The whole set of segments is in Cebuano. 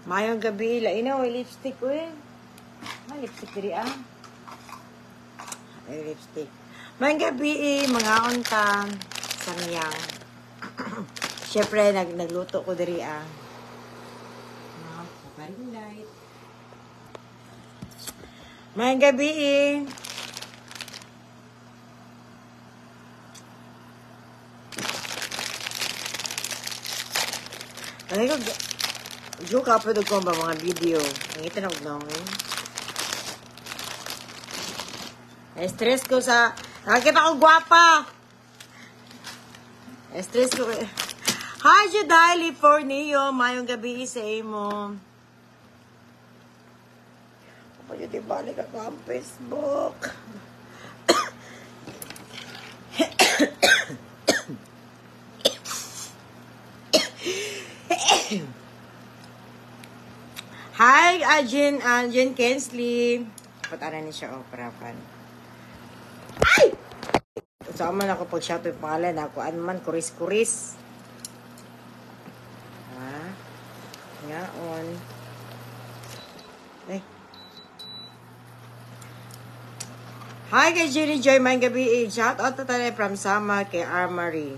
Mayong gabi, lain na, may lipstick, uy. May lipstick diri ah. May lipstick. Mayong gabi, eh, mga unta, samyang. Siyempre, nagluto ko diri ah. Mga ring light. Mayong gabi, eh. Ay, ko, joke upload ko ba mga video. Nangita na ko na eh. Stress ko sa... Nakakita ko gwapa! Stress ko. Hi, Juday Fornio. Mayong gabi sa imo. Ako yun, di balik ako ang Facebook. Hi, Ajin Kensley. Patanan ni siya, oh, parapan. Ay! Sama man ako pag shout yung pangalan ako. Ano man, kuris-kuris. Ha? Ngaon. Ay. Hi kay Jenny Joy, may gabi. Shout out to tayo from Sama kay Armory.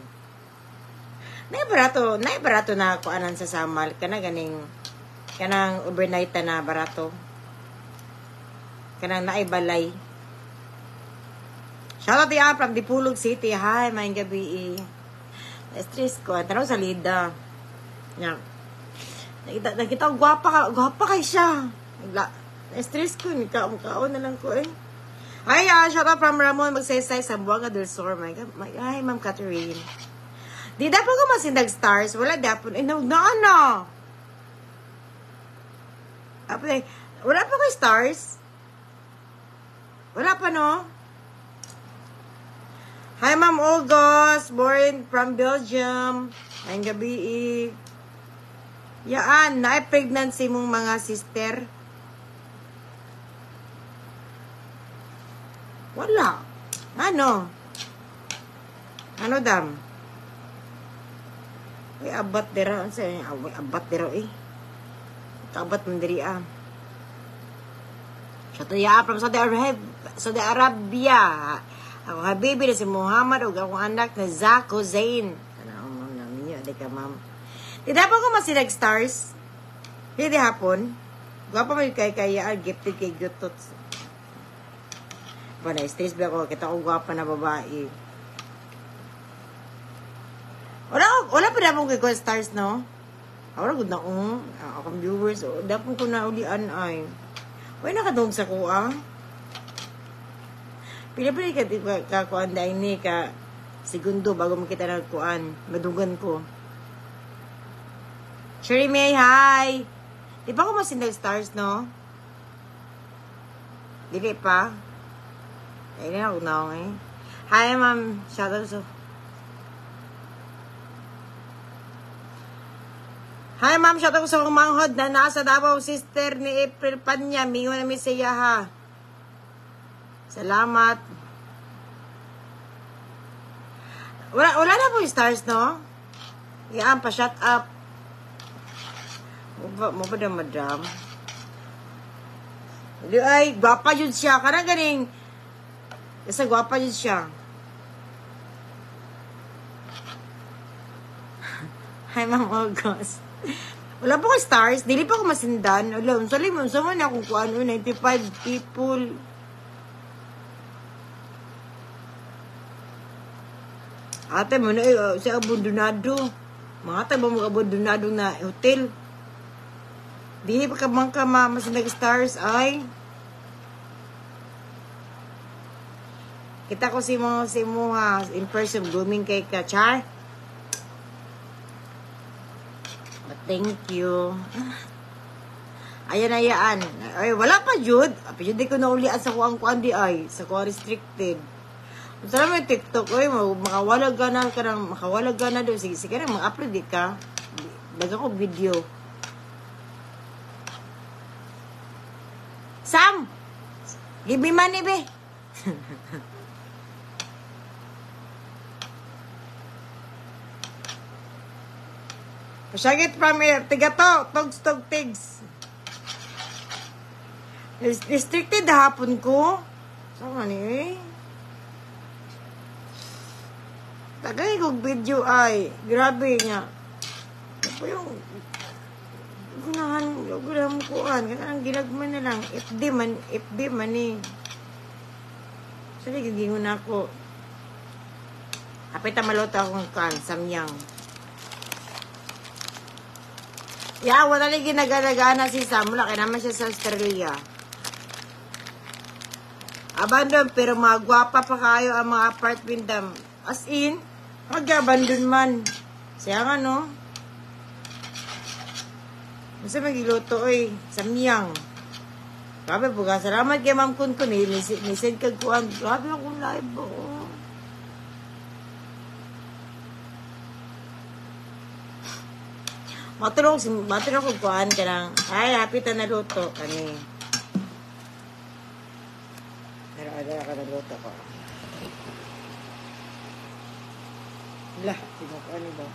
Naibarato na ako anan sa Samal. Kana ganing, kanang overnight na barato. Kanang naibalay. Shout out to from Dipulog City. Hi, may gabi. Stress ko. Tanaw sa Lida. Nya. Nakita ko, gwapa kay siya. Stress ko. Mukhaon na lang ko eh. Hi, shout out from Ramon Magsaysay sa Buanga del Sur. My God, hi, Ma'am Catherine. Di dapat ko masindag stars. Wala dapat. Eh, no, ano? Wala pa ko stars? Wala pa, no? Hi, Ma'am August. Born from Belgium. Ang gabi, eh. Yaan, na-pregnancy mong mga sister? Wala. Ano? Ano, dam? Uy, abat dira. Uy, abat dira, eh. Abat man diri, ah. Siya from Saudi Arabia. Ako habibi na si Muhammad ug akong anak na Zako Zain. Ano, ma'am, namin yun. Adi ka, ma'am. Di dapat ko masinag stars. Di hapon. Gwapa may kay-kaya, gifted kay Gutot. Pa na, stress ba ako? Kita ko gwapa na babae. Wala pa dapat kay stars, no? Wala good na akong akong viewers. Dapat ko na ulian ay. Wala nakadong sa kuha. Pila-pila ka kakuan dahil ni ka segundo bago makita na kuan. Madugan ko. Sherry May, hi! Di ba ko masindag stars, no? Dili pa? Ay, na ako na eh. Hi, ma'am. Shout out so. Hi, ma'am. Shout out sa manghod na nasa Davao, sister ni April Panya. Mingo na mi siya, ha. Salamat. Wala na po yung stars, no? Yan, pa-shut up. Mo ba na, madam? Ay, gwapa yun siya. Karang ganing. Kasi gwapa yun siya. Hi, Ma'am August. Wala po ko stars. Dili pa ko masindan. Wala, unsa man akong kuan, 95 people. Ate mo na, eh, sa abandonado. Mga ate ba mga abandonado na hotel? Dili pa ka man ka masindag stars, ay. Kita ko si mo ha, in person, blooming kay ka, char. But thank you. Ayan, ayan. Ay, wala pa, Jude. Jude, di ko naulian sa kuang kuan di ay. Sa kuang restricted. Sana may TikTok, oy, makawalag ka na, makawalag ka na doon. Sige, sige na, mag-upload di ka. Baga ko video. Sam! Give me money, be! Pasyagit from tiga to, togs tog tigs. Restricted hapon ko. Saan ni eh? Tagay kog video ay. Grabe nga. Ako yung gunahan kuan. Kanang ginagman na lang. FD man eh. Sali gigingon ako. Hapit ta maluto akong kan, samyang. Ya, wala lagi nagalagana si Sam. Wala kaya naman siya sa Australia. Abandon, pero magwapa pa kayo ang mga apartment dam. As in, mag-abandon man. Siya nga, no? Masa magiluto, oy. Samyang. Grabe po ka. Salamat kay Ma'am Kun Kun, eh. Nisend kag kuan. Grabe akong live, oh. Matulog ko kuan ka lang. Ay, happy ta naluto. Kani. Pero ada ka naluto ko. Lah, sino ko ano ba?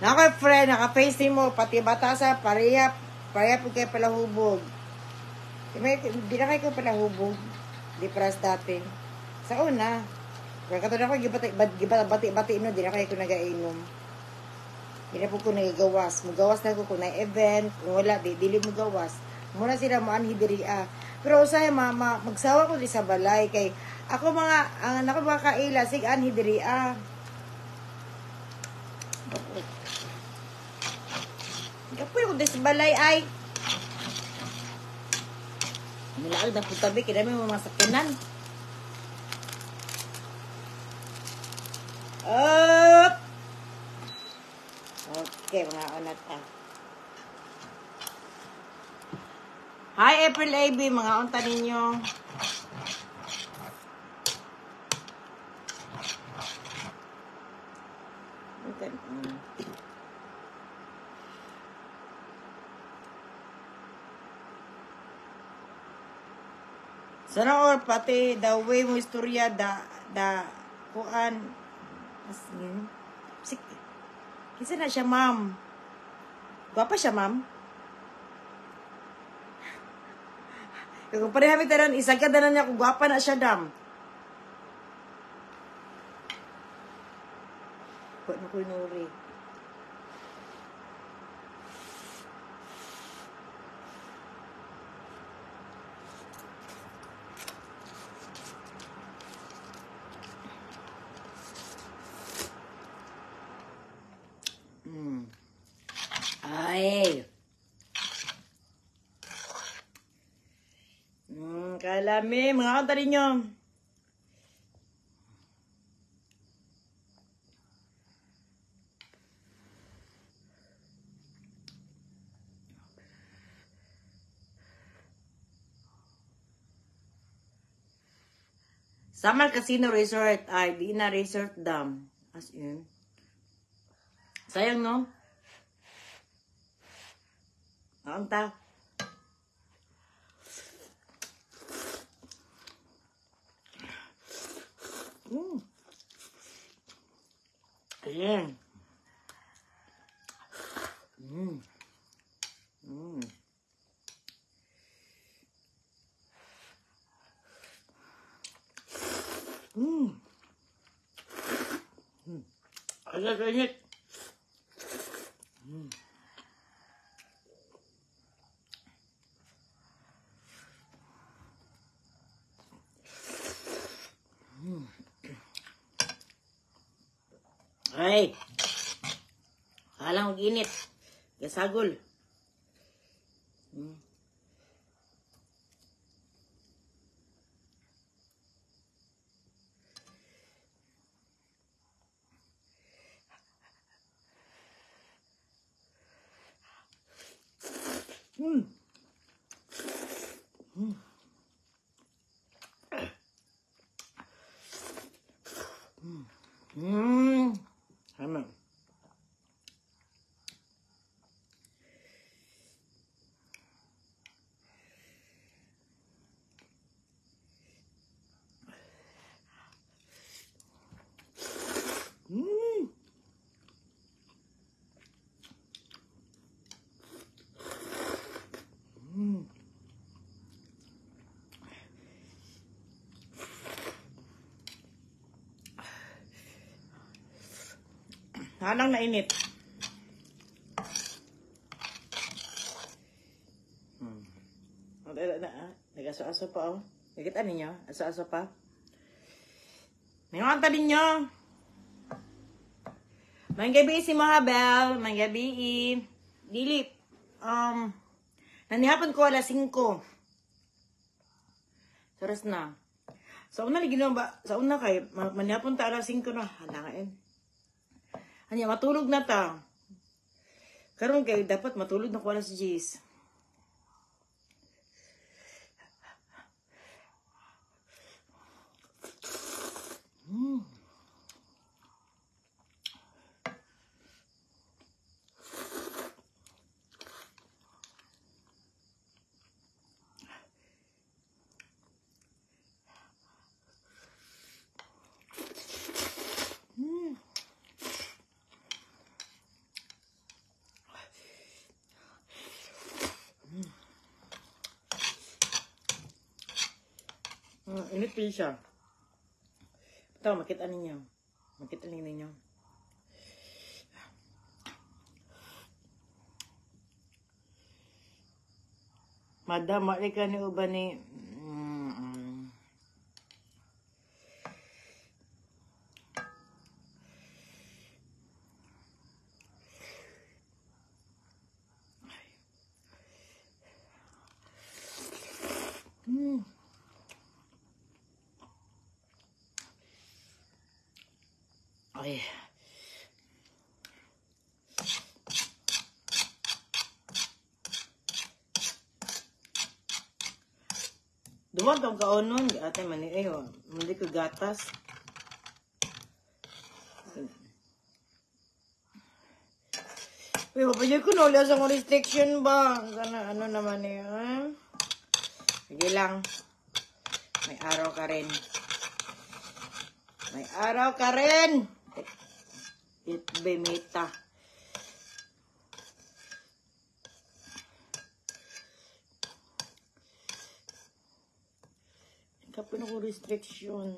Naka friend, naka-face mo, pati bata sa pareha, pareha po kayo pala hubog. Di na kayo pala hubog. Di paras dati. Sa una, kaya katulad ako, gibati-bati, no, di na kayo ko nagainom. Di na po ko nagagawas. Mugawas na ko kung na-event, kung wala, dili mugawas. Muna sila mo anhi diri ah. Pero usahay, magsawa ko di sa balay. Kay ako mga, ang anak ko mga kaila, sig anhi diri ah. Kapoy ko di sa balay ay. Nilaag na po tabi, kaya may mga sakyanan. Up! Okay, mga unat ta. Hi, April AB, mga unta ninyo. Okay. Sana or pati the way mo istorya da kuan as in kinsa na siya ma'am? Gwapa siya ma'am? Kung pareha mi tanan isagad na niya kung gwapa na siya dam. Kuan mo ko nuri. Ay. Kalami, mga kanta ninyo. Samar Casino Resort. Ay, di na resort dam. As in. Sayang, no? Anta. Ayan. Ayan, ayan. Ay, alang init. Gasagol. Tama. Halang na init. Nag-aso-aso pa, oh. Nakita ninyo? Aso-aso pa. May ninyo. May gabi si Mahabel. May gabi. Dili. Nanihapon ko alas 5. Saras na. Sa una lagi ba? Sa una kay manihapon ta alas 5 na. Hala nga eh. Anya matulog na ta. Karon kay dapat matulog na ko alas 10. Init pa siya. Ito, makita ninyo. Makita ninyo. Madam, mali ka ni uban ni... Ay. Duwag ang kaonon, ate man eh, oh. Hindi ko gatas. Uy, papadyo ko na, wala sa akong restriction ba? Sana, ano naman eh, ha? Sige lang. May araw ka rin. May araw ka rin! Itbimita. Kapag ako restriction.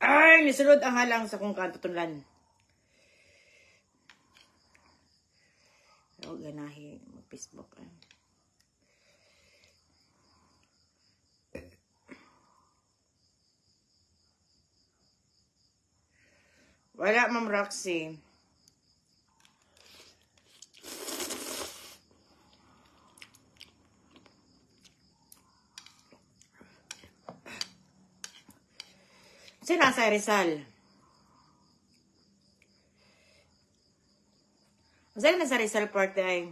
Ay, nisulod ang halang sa kong katutunlan. Ako ganahi mag-Facebook. Eh. Wala, Ma'am Roxy. Sino nasa Rizal? Sino nasa Rizal Park ay?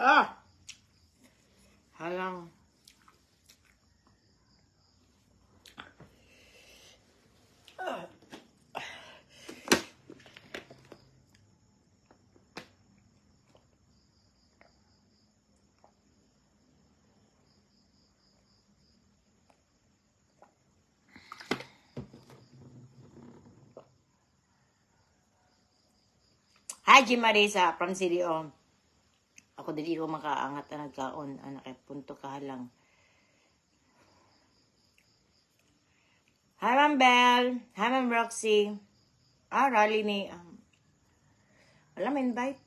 Ah! Halang. Ah. Hi, Jim Marisa from CDO. Ako dili ko makaangat na nagkaon. Anak, eh, punto ka lang. Hi, Ma'am Belle. Hi, Ma'am Roxy. Ah, rally ni... alam, invite.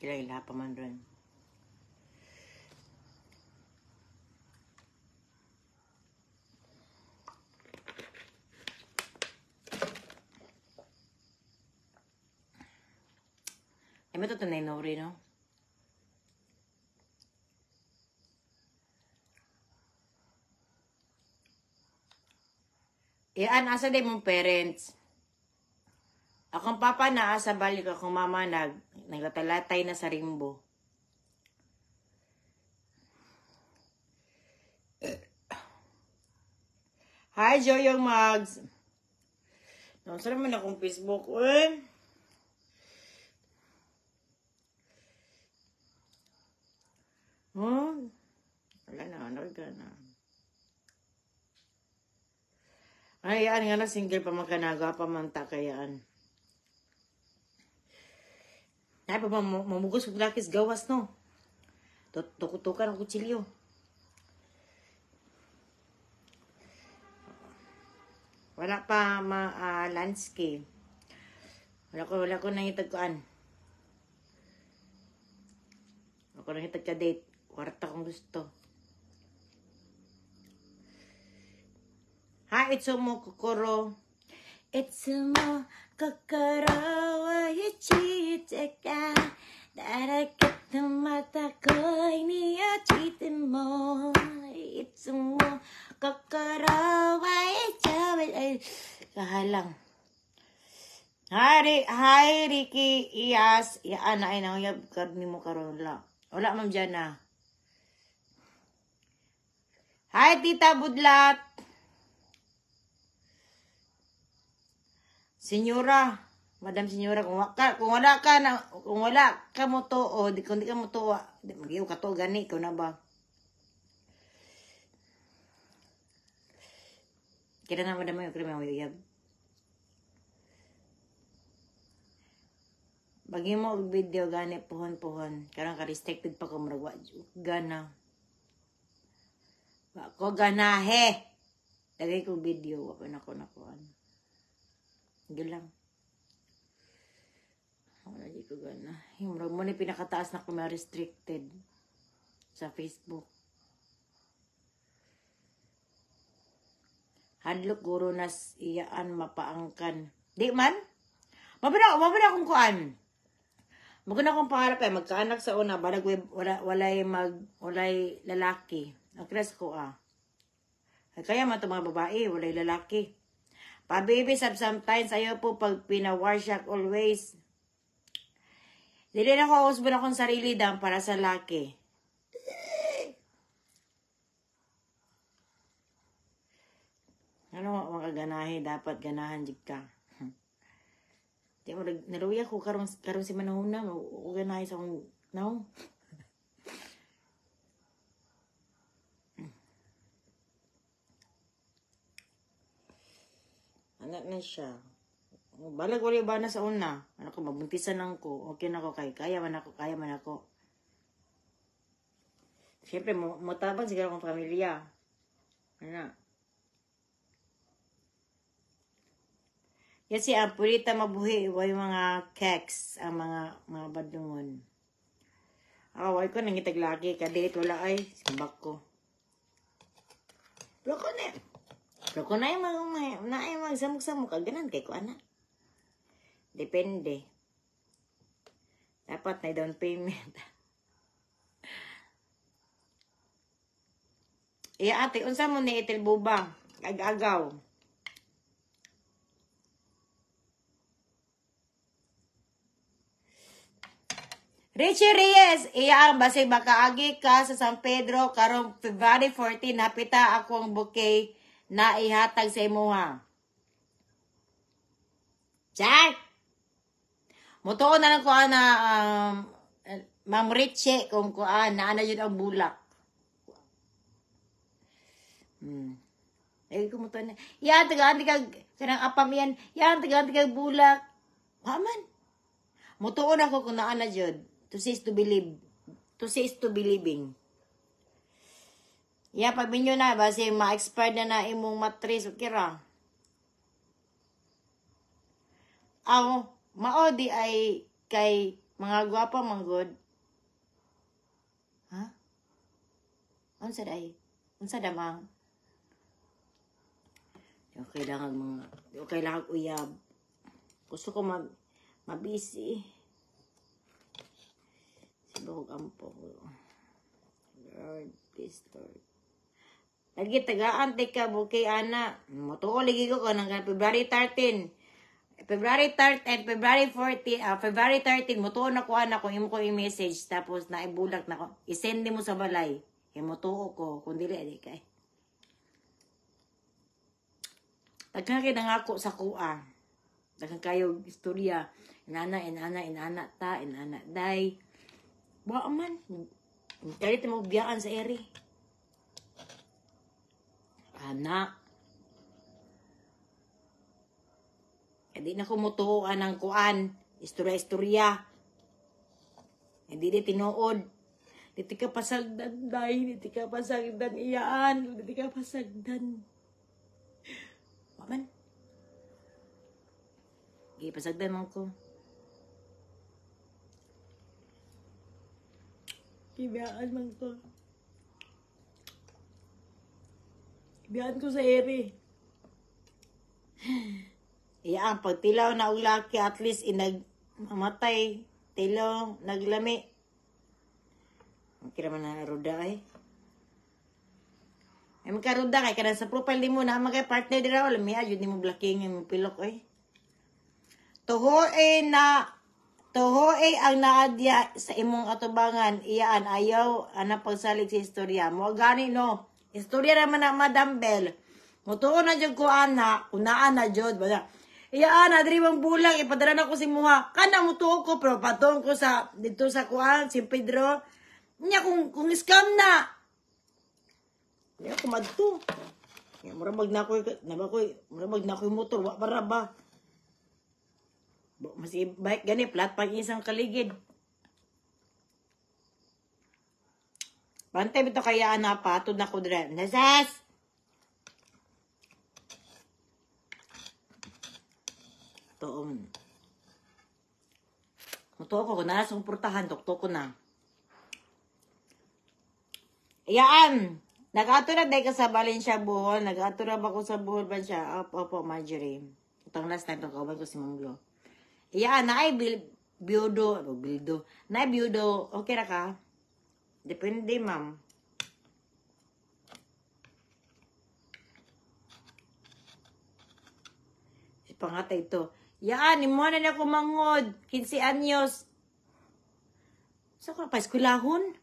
Kila pa man ron. Eh, may to nori, no? Iyan, asa day mong parents? Akong papa naa sa balik, akong mama naglatalatay na sa Rimbo. Hi, Joyong Mugs. No, saan naman akong Facebook, eh? Huh? Wala na, ano ka na. Ay, yan nga na, single pa man ka na, pa man ta kayaan. Ay, pa mamugos kong lakis gawas, no? Tukutukan ang kutsilyo. Wala pa ma landscape. Wala ko nangitagkuan. Wala ko nangitag ka date. Kwarta kong gusto. Hi, Itsumo Kokoro. Itsumo kokoro wa ichiteka. Darakete mata koi ni ochite mo. Itsumo kokoro wa ichabe. Ay, kahalang. Hi, hi, Ricky. Iyas. Iyaan na ay nanguyab ni mo karon la. Wala, ma'am Jana. Hi, Tita Budlat. Senyora, Madam Senyora, kung wala ka mo to, o di kung di ka mo to, di magiyo ka to gani ko na ba? Kira na madam yung krema uyab. Bagi mo og video gani puhon-puhon. Karon ka restricted pa ko murag wa gana. Wa ko ganahe. Dagay ko video wa pa nako nakuan. Sige lang. Wala di ko gana. Yung murag mo ni pinakataas na ko ma-restricted sa Facebook. Hadlok guro nas iyaan mapaangkan. Di man? Mabina akong kuan. Maguna akong pangarap ay magkaanak sa una, balag walay walay lalaki. Ang kres ko ah. Ay, kaya man to mga babae, walay lalaki. Pa-baby sab sometimes ayaw po pag pina-warsyak always. Dili na ko usbon akong sarili dam para sa laki. Ano mga ganahe dapat ganahan jud ka. Di mo naluya ko karon karon si manahuna mo ganahe sa akong no. Anak na siya. Balag wala ba na sa una. Ano ko mabuntisan lang ko. Okay na ko kay kaya man ako, kaya man ako. Siyempre mo tabang siguro akong pamilya. Ano? Kasi ang purita mabuhi wa yung mga cakes, ang mga badlungon. Ako way ko nangitag laki kadate wala ay simbak ko. Pero ko na. Pero kung naay mag naay magsamok-samok ka ganan kay ko ana. Depende. Dapat na down payment. Iya ate, unsa mo ni itil buba? Ag-agaw. Richie Reyes, iya ang basig makaagi ka sa San Pedro karong February 14 hapita akong bouquet na ihatag sa imuha. Jack! Mutuon na lang ko ana Ma'am Richie kung kuan na ana yun ang bulak. Ay ko mutuon na. Yan tagaan ti kag kanang apam yan. Yan tagaan ti kag bulak. Wa man. Mutuon ako kung naa na jud. To see is to believe. To see is to believing. Ya, pabinyo na, basi ma-expired na na imong matris, okay ra. Aw, mao di ay kay mga gwapa manggod. Ha? Unsa day? Unsa damang? Di ko kailangan mga, di ko kailangan uyab. Gusto ko mabisi. Bukog ampo. Lord, please, Lord. Lagi tagaan tika bukay ana. Motuo lagi ko kanang February 13. February 13 and February 14, February 13 motuo na ko ana kung imo ko i-message tapos naibulak na ko. I-send mo sa balay. Kay motuo ko kung dili adi kay. Daghan kay nangako sa kuha. Daghan kayo istorya. Inana, inana, inana ta, inana day. Wa man. Kalit mo biyaan sa ere. Ana. Hindi na ko mutuoan ang kuan. Istorya-istorya. Hindi di tinuod. Di ka pasagdan, day. Di ka pasagdan, iyaan. Di ka pasagdan. Wa man. Gipasagdan man ko. Ibiyaan man ko. Ibiyaan ko sa ere. Iyaan, pag tilaw na og laki, at least inag mamatay. Tilaw, naglami. Kira man na ruda ay. Ay magkaruda kay kanang sa profile nimo na magay partner dira wala mi ayud nimo blocking imong pilok oy. Tuhoe na tuhoe ang naadya sa imong atubangan iyaan ayaw ana pagsalig sa istorya mo gani no. Istorya naman na Madam Bell. Mutuo na jud ko ana, unaan na jud ba. Iyaan na diri mong bulang ipadala na ko si muha. Kana mutuo ko pero patuon ko sa didto sa kuan si Pedro. Nya kung scam na. Nya ko madto. Nya mura mag na ko na ba ko mura mag na ko motor wa para ba. Mas bike gani plat pag isang kaligid. Bantay bitaw kaya ana patod na ko dire. Nasas. Tuon. Mutuo ko kung nasa suportahan, tukto ko na. Iyaan. Nag-ato na dahil ka sa Valencia, Bohol. Nag-ato na ba ko sa Bohol ba siya? Opo, opo, Marjorie. Itong last time, itong kauban ko si Ma'am Glo. Iyaan, na ay bildo. Bildo. Na ay bildo. Okay ra ka? Depende, ma'am. Si pangatay ito. Yaan, imo na niya kumangod. 15 anyos. Sa ko pa eskwelahon?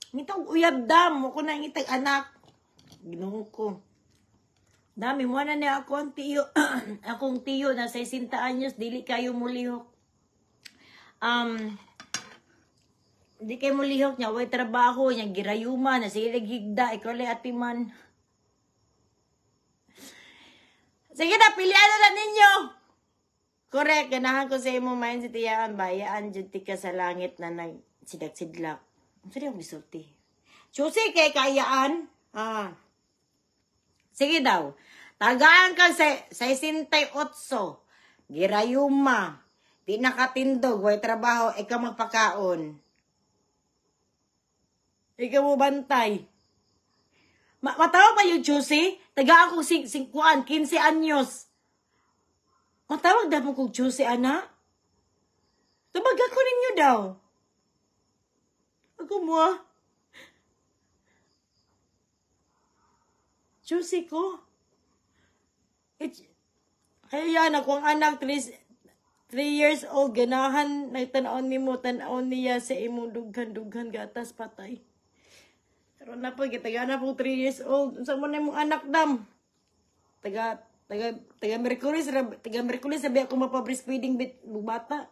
Ngitag uyab dam, mo ko na ngitag anak. Ginoo ko. Dami mo na niya ako ang tiyo, akong tiyo na 60 anyos, dili kayo mulihok. Di kayo mulihok niya, way trabaho niya, girayuma, na sige naghigda, ikaw lang atiman. Sige na, pilihan na lang ninyo. Correct, ganahan ko sa imo mindset iyaan, bayaan jud ti ka sa langit na nagsidak-sidlak. Ang sari akong gisulti. Susi kay kayaan. Ah. Sige daw. Tagaan ka sa 68. Girayuma. Di nakatindog, way trabaho, ikaw magpakaon. Ikaw mo bantay. Matawag pa yung Chusy? Tagaan kong 15 anyos. Matawag daw mo kong Chusy, ana? Tumag ako ninyo daw. Ako mo ah. Chusy ko. Kaya yan, ako ang anak, 3 years old, ganahan, nagtanaon ni mo, tanaon niya sa imong dughan-dughan, gatas, patay. Pero na po, taga na po 3 years old. Unsa mo na imong anak, dam? Taga Merkulis, taga Merkulis, sabi ako mapa-breastfeeding bit bata.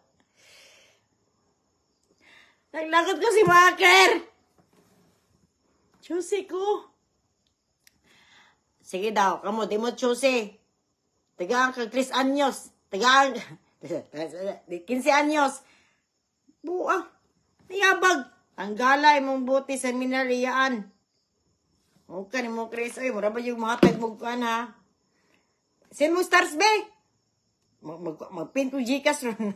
Naglakad ko si Maker! Chusy ko. Sige daw, kamo, di mo chusy. Tagaan kag 3 anyos. Tagaan 15 anyos. Buang. Niyabag. Ang galay mong buti sa minaliyaan. Okay ni mo, Chris. Oy, mura ba yung mga tag mo kuan ha? Send mo stars, be! Mag-pin ko Gcash ron.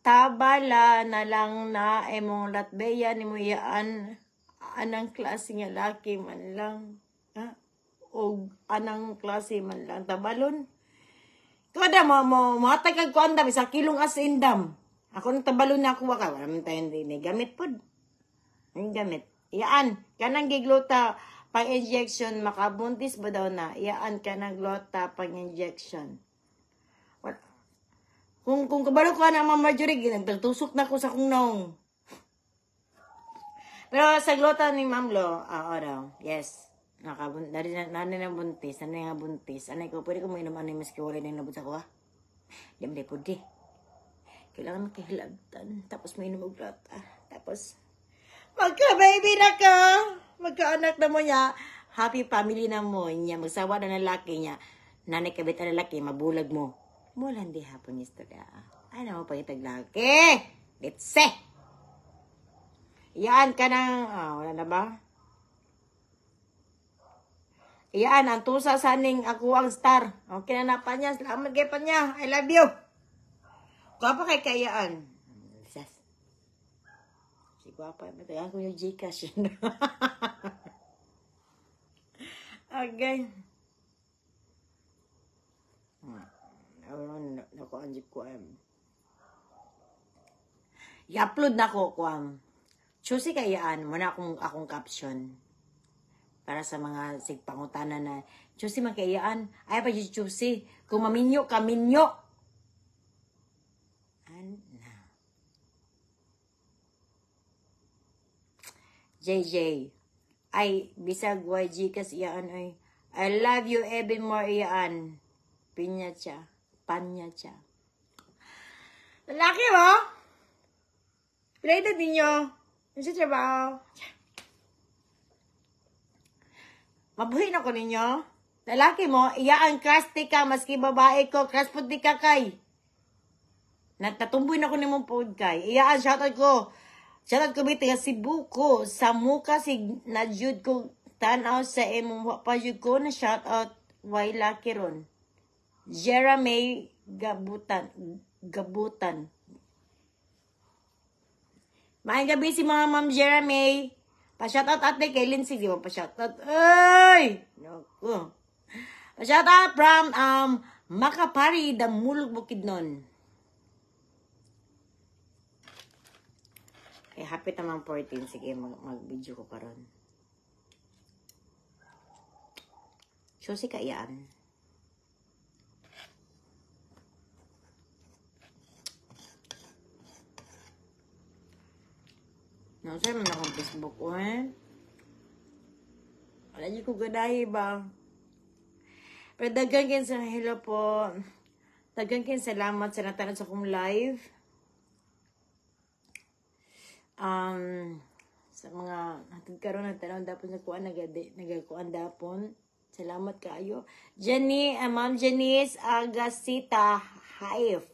Tabala na lang na emong latbeya ni mo iyaan anang klase nga laki man lang. Ha? Og Anang klase man lang tabalon. Kada mo mo mohatag kag kuan dam, isa kilong asin dam. Ako nang tabalon na ako ka. Wala man tayo hindi gamit pod. Ang gamit. Iyaan, kanang gigluta pang injection makabuntis ba daw na? Iyaan kanang glota pang injection. Kung kabalo ko na Ma'am Marjorie, nagtusok na ko sa kong naong. Pero sa glota ni Ma'am Lo, ah, oo daw. Yes. Nakabun nari na nari na buntis, nari nga buntis. Anay ko, pwede ko mainom ano maski wala na yung nabot sa kuha. Di mo pwede. Kailangan makahilabtan. Tapos mainom og glota. Tapos, magka-baby na ka! Magkaanak na mo niya. Happy family na mo niya. Magsawa na ng laki niya. Nanay kabit ang lalaki, mabulag mo. Mulan di hapon istorya. Ano mo pangitag laki? Let's see! Iyaan ka ng... Ah, wala na ba? Iyaan, ang tusa saning ako ang star. Okay na na pa niya. Salamat kay pa niya. I love you. Gwapa kay kayaan. Sas. Si gwapa. Matagaan ko yung Gcash. Okay. Aron nako ang ko am. I-upload na ko kuang. Choosy kayaan mo na akong caption para sa mga sigpangutana na choosy man kayaan ay pa choosy kung maminyo ka minyo. An na. JJ ay bisag YG kas iyaan ay I love you even more iyaan. Pinya siya. Panya siya. Lalaki mo? Pila edad ninyo? Ano sa trabaho? Mabuhin ako ninyo. Lalaki mo, iyaan crush ti ka, maski babae ko, crush po di ka kay. Natatumboy na ko nimong pod kay. Iyaan, shoutout ko. Shoutout ko bi, taga Cebu ko. Sa muka si Najud ko, tanaw sa imong wa pa jud ko na shoutout. Why lucky ron? Jeremy Gabutan. Gabutan. Maayong gabi si mga Ma'am Jeremy. Pa-shoutout ate kay Lindsay. Di ba pa-shoutout? Ay! Naku. Pa-shoutout from Makapari, Damulog, Bukidnon. Eh, happy tamang 14. Sige, mag-video ko karon. So, si kaiyaan. Nasa man akong Facebook ko eh. Wala niyo ko ganahi ba? Pero daghan kayo sa hello po. Daghan kayo salamat sa natanood sa akong live. Sa mga hatid karon nagtanaw dapon sa kuan nagakuan dapon. Salamat kaayo. Jenny, Ma'am Janice Agasita Haif.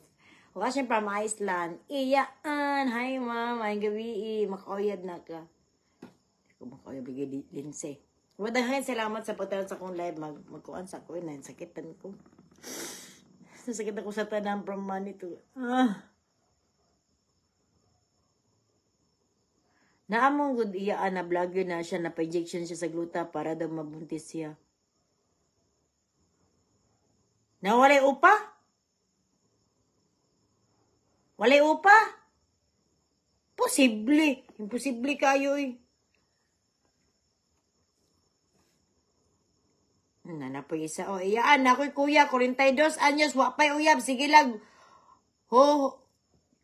Watching from Iceland. Iyaan. Hi, ma'am. Ay, gabi. Makauyad na ka. Ako makauyad bigay Lindsay. Madaghang salamat sa pagtanaw sa akong live. Magkuan sa ko. Nasakitan ko. Nasakit ako sa tanan from money to. Ah. Naamong good iyaan na vlogger na siya. Na-projection siya sa gluta para daw mabuntis siya. Nawalay upa? Walay upa? Posible. Imposible kayo eh. Nanapoy isa. O, iyaan. Ako'y kuya. 42 anyos. Wapay uyab. Sige lang. Ho,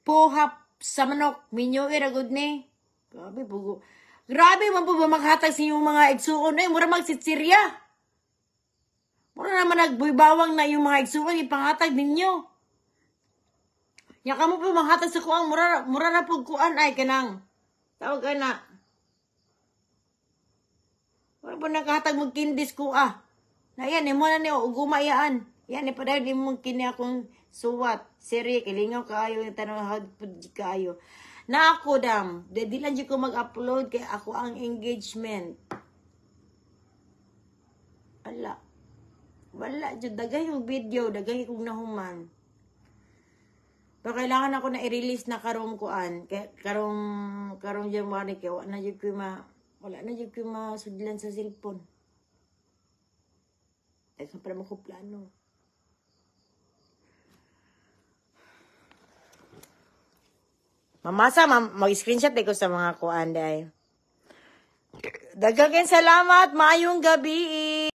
puhap sa manok. Minyo iragod ni. Grabe, bugo. Grabe, man po ba maghatag sa inyong mga igsuon? Ay, mura magsitsirya. Mura naman nagbuybawang na yung mga igsuon. Ipanghatag ninyo. Ya kamo po manghatag sa kuang mura mura na pug kuan ay kanang tawag ka na. Mura po nakahatag mag kindis ko ah. Na yan imo na ni uguma yaan. Yan ipadayon imong kini akong suwat. Siri kilingaw kaayo yung tanong hod pud kaayo. Na ako dam, di lang jud ko mag-upload kay ako ang engagement. Wala. Wala jud daghay yung video, daghay kong nahuman. Pero kailangan ako na i-release na karong kuan, kay karong karong January kay wala na jud ko ma wala na jud ko masudlan sa cellphone. Daghan pa naman ko plano. Mamasa, mag-screenshot ko sa mga kuan day. Daghang salamat, maayong gabi.